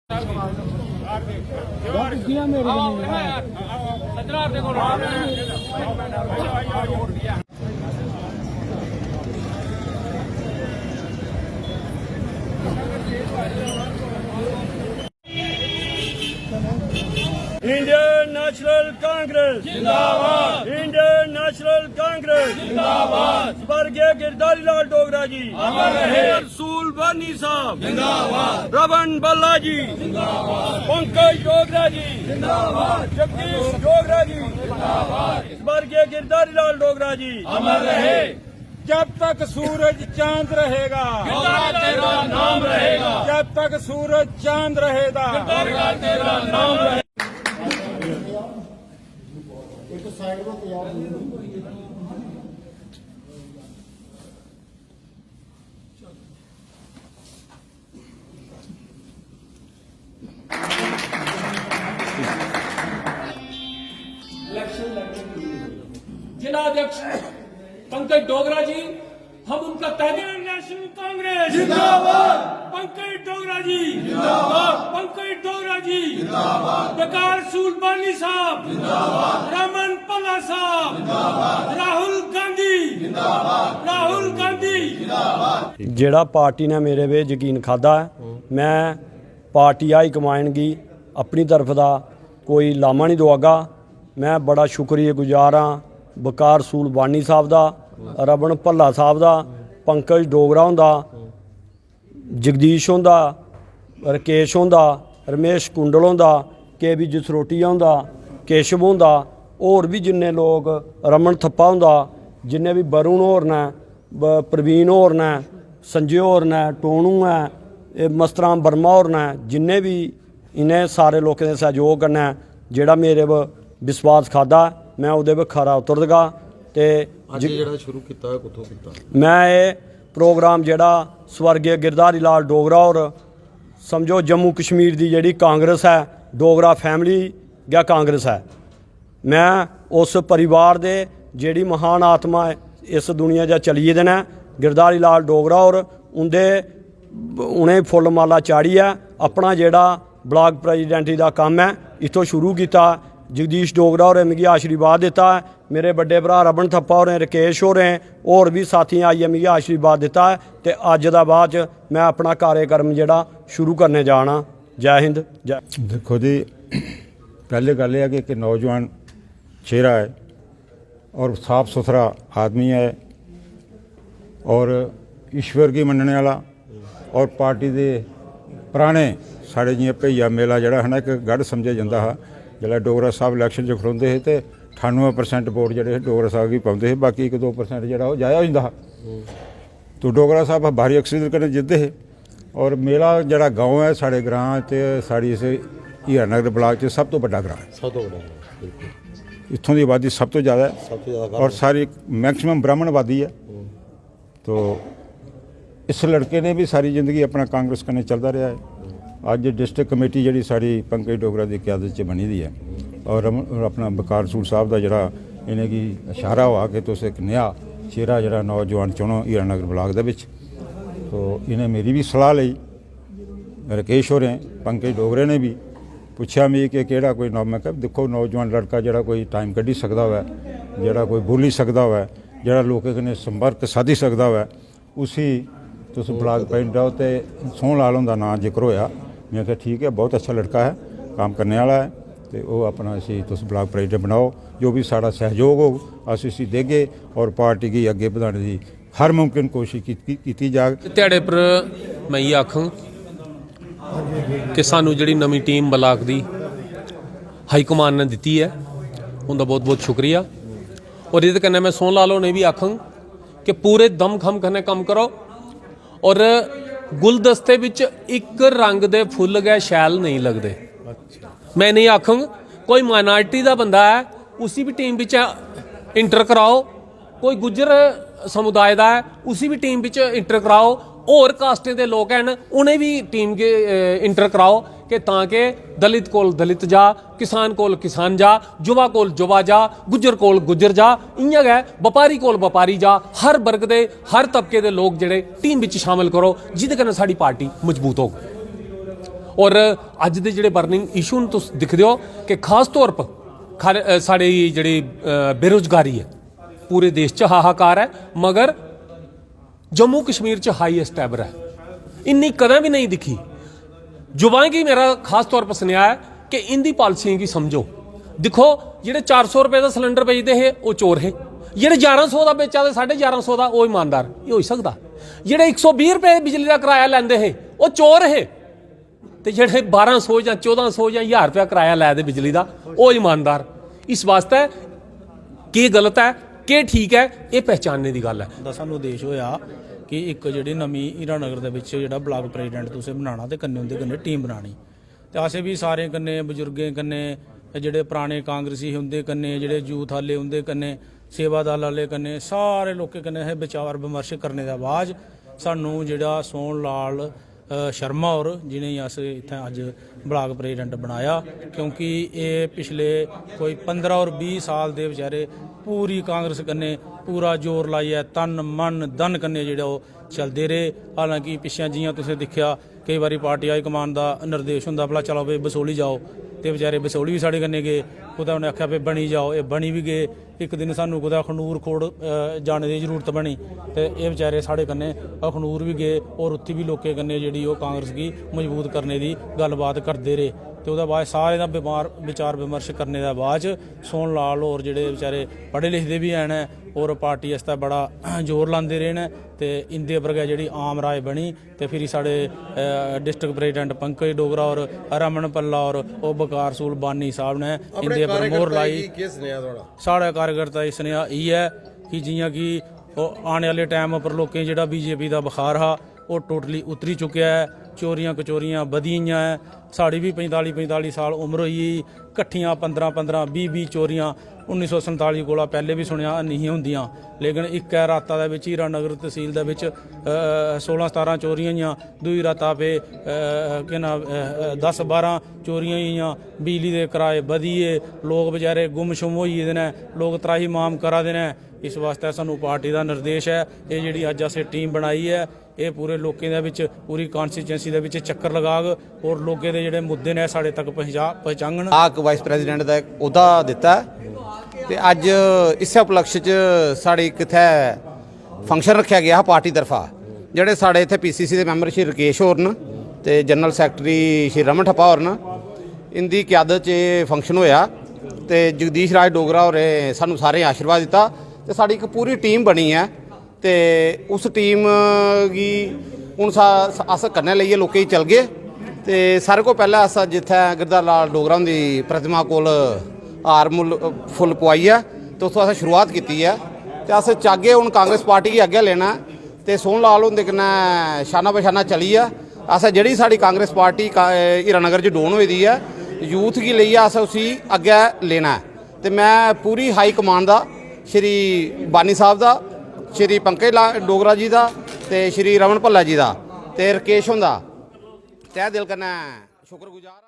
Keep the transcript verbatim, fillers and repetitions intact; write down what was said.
Indian national Congress जिंदाबाद। Indian national Congress जिंदाबाद। स्वर्गीय गिरधारी लाल डोगरा जी अमर रहे। रसूल बानी साहब जिंदाबाद। रमन भल्ला जी जिंदाबाद। पंकज डोगरा जी जिंदाबाद। जगदीश डोगरा जी जिंदाबाद। स्वर्गीय गिरधारी लाल डोगरा जी अमर रहे। जब तक सूरज चांद रहेगा, तेरा नाम रहेगा। जब तक सूरज चांद रहेगा, तेरा नाम रहेगा। इलेक्शन लड़ने के लिए जिला अध्यक्ष पंकज डोगरा जी, हम उनका तहे दिल नेशनल कांग्रेस जिंदाबाद। पंकज डोगरा जी जिंदाबाद। पंकज डोगरा जी जिंदाबाद। वकार सूलबानी साहब जिंदाबाद। रमन भल्ला साहब जिंदाबाद। राहुल गांधी जिंदाबाद। राहुल गांधी। जेह्ड़ा पार्टी ने मेरे पे यकीन खादा ऐ, मैं पार्टी हाई कमांड गी अपनी तरफ दा कोई लामा निं दोआगा। मैं बड़ा शुक्रियागुजार आं बकार सूलबानी साहब दा, रमन भल्ला साहब दा, पंकज डोगरा हुंदा, जगदीश हुंदा, राकेश हुंदा, रमेश कुंडल हुंदा, के बी जसरोटिया हुंदा, केशव हुंदा, होर बी जिन्ने लोक, रमन थप्पा हुंदा, जिन्ने बी वरुण होर न, ब-, प्रवीण होर न, संजय होर न, टोनू ऐ, एह् मस्तराम वर्मा होर न, जिन्ने बी इ'नें सारे लोकें दे सैह्योग कन्नै जेह्ड़ा मेरे पर विश्वास खाद्धा, में ओह्दे पर खरा उतरगा। ते अज्ज जि-, जेह्ड़ा शुरू कीता, कुत्थों कीता? में एह् प्रोग्राम जेह्ड़ा स्वर्गीय गिरधारी लाल डोगरा होर, समझो, जम्मू कश्मीर दी जेह्ड़ी कांग्रेस ऐ, डोगरा फैमिली गै कांग्रेस ऐ। में उस परिवार दे जेह्ड़ी महान आत्मा इस दुनिया चा चली गेदे न, गिरधारी लाल डोगरा होर, उं'दे, उ'नें फुल्ल माला चाढ़ियै अपना जेह्ड़ा ब्लाक प्रेजिडेंट दा कम्म ऐ, इत्थों शुरू कीता। जगदीश डोगरा होरें मिगी आशीर्वाद दित्ता, मेरे बड्डे भ्राऽ रमन थप्पा होरें, राकेश होरें, होर बी साथियें आइयै मिगी आशीर्वाद दित्ता ऐ ते अज्ज दा बाद च में अपना कार्यक्रम जेह्ड़ा शुरू करने जा ना। जै हिंद, जै। देखो जी, पैह्ले गल्ल एह् ऐ कि इक नौजवान चेहरा ऐ और साफ सुथरा आदमी ऐ और ईश्वर गी मन्नने आह्ला और पार्टी दे पराने, साढ़े जि'यां भैया मेला जेह्ड़ा हा ना, इक गढ़ समझेआ जंदा हा। जिसलै डोगरा साहब इलैक्शन च खड़ोंदे हे ते ठानुऐ परसैंट वोट जेह्ड़े हे डोगरा साहब गी पौंदे हे, बाकी इक दो परसैंट जेह्ड़ा ओह् जाया होई जंदा हा। तो डोगरा साहब भारी अक्सरियत कन्नै जितदे हे। और मेला जेह्ड़ा गांव ऐ, साढ़े ग्रां ते साढ़ी इस हीरानगर ब्लाक च सब तो बड्डा ग्रां ऐ। सब तो बड्डा ग्रां, बिल्कुल। इत्थों दी आबादी सब तो ज़्यादा ऐ। सब तो ज़्यादा और सारी मैक्सिमम ब्राह्मण आबादी ऐ। तो इस लड़के ने भी सारी जिंदगी अपना कांग्रेस कन्नै चलदा रेहा ऐ। अज्ज डिस्ट्रिक्ट कमेटी जेह्ड़ी साढ़ी पंकज डोगरा दी क्यादत च बनी दी ऐ और रम-, और अपना बकार सूल साहब दा जेह्ड़ा इ'नेंगी इशारा होआ कि तुस इक नया चेहरा जेह्ड़ा नौजवान चुनो हीरानगर ब्लाक दे बिच। तो इ'नें मेरी बी सलाह लेई, राकेश होरें, पंकज डोगरे ने बी पुच्छेआ मिगी कि केह्ड़ा कोई नौ-, में आखेआ, "दिक्खो, नौजवान लड़का जेह्ड़ा कोई टाइम कड्ढी सकदा होऐ, जेह्ड़ा कोई बोली सकदा होऐ, जेह्ड़ा लोकें कन्नै संपर्क साधी सकदा होऐ, उसी तुस ब्लाक प्रेसिडेंट बनाओ।" ते सोहन लाल हुंदा नांऽ जिक्र होएआ। में आखेआ, "ठीक ऐ, बहुत अच्छा लड़का ऐ, कम्म करने आह्ला ऐ, ते ओह् अपना इसी तुस ब्लाक प्रेसिडेंट बनाओ। जो बी साढ़ा सैह्योग होग, अस इसी देगे और पार्टी गी अग्गें बधाने दी हर मुमकन कोशश कीती, कीती जाग।" ध्याड़े पर में इ'यै आखङ कि सानू जेह्ड़ी नमीं टीम ब्लाक दी हाई कमान ने दित्ती ऐ, उं'दा बहुत बहुत शुक्रिया। और एह्दे कन्नै में सोहन लाल होरें बी आखङ कि पूरे दमखम कन्नै कम्म करो और गुलदस्ते बिच इक रंग दे फुल्ल गै शैल नेईं लगदे। में नेईं आखङ, कोई माइनारिटी दा बंदा ऐ, उसी बी टीम बिच इंटर कराओ, कोई गुज्जर समुदाय दा ऐ, उसी बी टीम बिच इंटर कराओ, होर कास्टें दे लोक हैन, उ'नें बी टीम गी, अ, इंटर कराओ कि तां के दलित कोल दलित जा, किसान कोल किसान जा, युवा कोल युवा जा, गुज्जर कोल गुज्जर जा, इ'यां गै बपारी कोल बपारी जा। हर वर्ग दे, हर तबके दे लोक जेह्ड़े टीम बिच शामिल करो, जिदे कन्नै साढ़ी पार्टी मजबूत होग। और अज्ज दे जेह्ड़े बर्निंग इशू न, तुस दिखदे ओ कि खास तौर पर खारे- अ, साढ़े जेह्ड़ी अ, बेरोजगारी ऐ, पूरे देश च हाहाकार ऐ, मगर जम्मू कश्मीर च हाईएस्ट एवर ऐ। इन्नी कदें बी नेईं दिक्खी। युवाएं गी मेरा खास तौर पर सुनेहा ऐ कि इंदी पालिसियें गी समझो। दिक्खो, जेह्ड़े चार सौ रपेऽ दा सिलेंडर बेचदे हे, ओह् चोर हे। जेह्ड़े ञारां सौ दा बेचा दे, साढ़े ञारां सौ दा, ओह् ईमानदार। एह् होई सकदा? जेह्ड़े इक सौ बीह् रपेऽ बिजली दा कराया लैंदे हे, ओह् चोर हे। ते जेह्ड़े बारां सौ जां चौदां सौ जां ज्हार रपेआ कराया लै दे बिजली दा, ओह् ईमानदार। इस वास्तै केह् गलत ऐ, केह् ठीक ऐ, एह् पहचानने दी गल्ल ऐ। दा सानूं उद्देश होएआ कि इक जेह्ड़ी नमीं हीरानगर दे बिच्च जेह्ड़ा ब्लाक प्रेजिडेंट तुसें बनाना ते कन्नै उं'दे कन्नै टीम बनानी। ते असें बी सारें कन्नै, बजुर्गें कन्नै, जेह्ड़े पराने कांग्रेसी हे उं'दे कन्नै, जेह्ड़े यूथ आह्ले उं'दे कन्नै, सेवा दल आह्ले कन्नै, सारे लोकें कन्नै असें विचार विमर्श करने दे बाद सानूं जेह्ड़ा सोहन लाल अ, शर्मा होर, जि'नेंगी अस इत्थें अज्ज ब्लाक प्रेजिडेंट बनाया, क्योंकि एह् पिछले कोई पंदरां और बीह् साल दे बेचारे पूरी कांग्रेस कन्नै पूरा जोर लाइयै, तन, मन, धन कन्नै जेह्ड़ा ओह् चलदे रेह्। हालांकि पिच्छें जि'यां तुसें दिक्खेआ, केई बारी पार्टी हाई कमान दा निर्देश होंदा, "भला चलो भाई बसोली जाओ", ते बेचारे बसोली बी साढ़े कन्नै गे। कुतै उ'नें आखेआ, "भाई बनी जाओ", एह् बनी बी गे। इक दिन सानूं कुतै अखनूर खोड़, अ, जाने दी जरूरत बनी, ते एह् बेचारे साढ़े कन्नै अखनूर बी गे और उत्थै बी लोकें कन्नै जेह्ड़ी ओह् कांग्रेस गी मजबूत करने दी गल्लबात करदे रेह्। ते ओह्दे बाद सारें दा बमार, विचार विमर्श करने दे बाद च सोहन लाल होर जेह्ड़े बेचारे पढ़े लिखे दे बी हैन और पार्टी आस्तै बड़ा जोर लांदे रेह् न, ते इं'दे पर गै जेह्ड़ी आम राय बनी। ते फिरी साढ़े, अ, डिस्ट्रिक्ट प्रेजिडेंट पंकज डोगरा होर, रमन पल्ला होर, ओह् बकार सूल बानी साहब ने अपने इं'दे पर मोहर कार्यकर्ताएं लाई। गी केह् सनेहा थुआढ़ा? साढ़ा कार्यकर्ता गी सनेहा इ'यै कि जि'यां कि ओह् आने आह्ले टैम उप्पर लोकें गी जेह्ड़ा बीजेपी दा बखार हा, ओह् टोटली उतरी चुकेआ ऐ। चोरियां कचोरियां बधी गेइयां ऐ। साढ़ी बी पंजताली पंजताली साल उम्र होई गेई, कट्ठियां पंदरां पंदरां, बीह् बीह् चोरियां उन्नी सौ संताली कोला पैह्ले बी सुनेआ नेईं हियां होंदियां, लेकिन इक्कै राता दे बिच हीरानगर तसील दे बिच, अ, सोलां सतारां चोरियां होइयां, दूई राता पे, अ, केह् नांऽ, अ, अ, दस बारां चोरियां होइयां, बिजली दे कराए बधी गे, लोक बेचारे गुमशुम होई गेदे न, लोक त्राही माम करा दे न। इस वास्तै सानूं पार्टी दा निर्देश ऐ, एह् जेह्ड़ी अज्ज असें टीम बनाई ऐ, एह् पूरे लोकें दे बिच, पूरी कॉन्स्टिट्यूएंसी दे बिच चक्कर लगाग और लोकें दे जेह्ड़े मुद्दे न, साढ़े तक पहुंचा-, पहुंचाङन। आक वाइस प्रेसिडेंट दा इक ओह्दा दित्ता ऐ ते अज्ज इस्सै उपलक्ष च साढ़े इक इत्थै फंक्शन रक्खेआ गेआ हा पार्टी तरफा। जेह्ड़े साढ़े इत्थै पीसीसी दे मैंबर श्री रकेश होर न ते जनरल सैक्रेटरी श्री रमन ठप्पा होर न, इंदी क्यादत च एह् फंक्शन होएआ ते जगदीश राज डोगरा होरें सानूं सारें गी आशीर्वाद दित्ता ते साढ़ी इक पूरी टीम बनी ऐ। ते उस टीम गी हून सा-, अस कन्नै लेइयै लोकें गी चलगे। ते सारें कोला पैह्लें अस जित्थै गिरधारी लाल डोगरा हुंदी प्रतिमा कोल हार मुल-, फुल्ल पुआइयै ते उत्थूं असें शुरुआत कीती ऐ। ते अस चाह्गे हून कांग्रेस पार्टी गी अग्गें लेना ऐ ते सोहन लाल हुंदे कन्नै शाना बशाना चलियै असें जेह्ड़ी साढ़ी कांग्रेस पार्टी का-, हीरानगर च डाउन होई दी ऐ, यूथ गी लेइयै असें उसी अग्गें लेना ऐ। ते में पूरी हाई कमान दा, श्री बानी साहब दा, श्री पंकज ला-, डोगरा जी दा ते श्री रमन भल्ला जी दा ते रकेश हुंदा तहे दिल कन्नै शुक्रगुजार आं।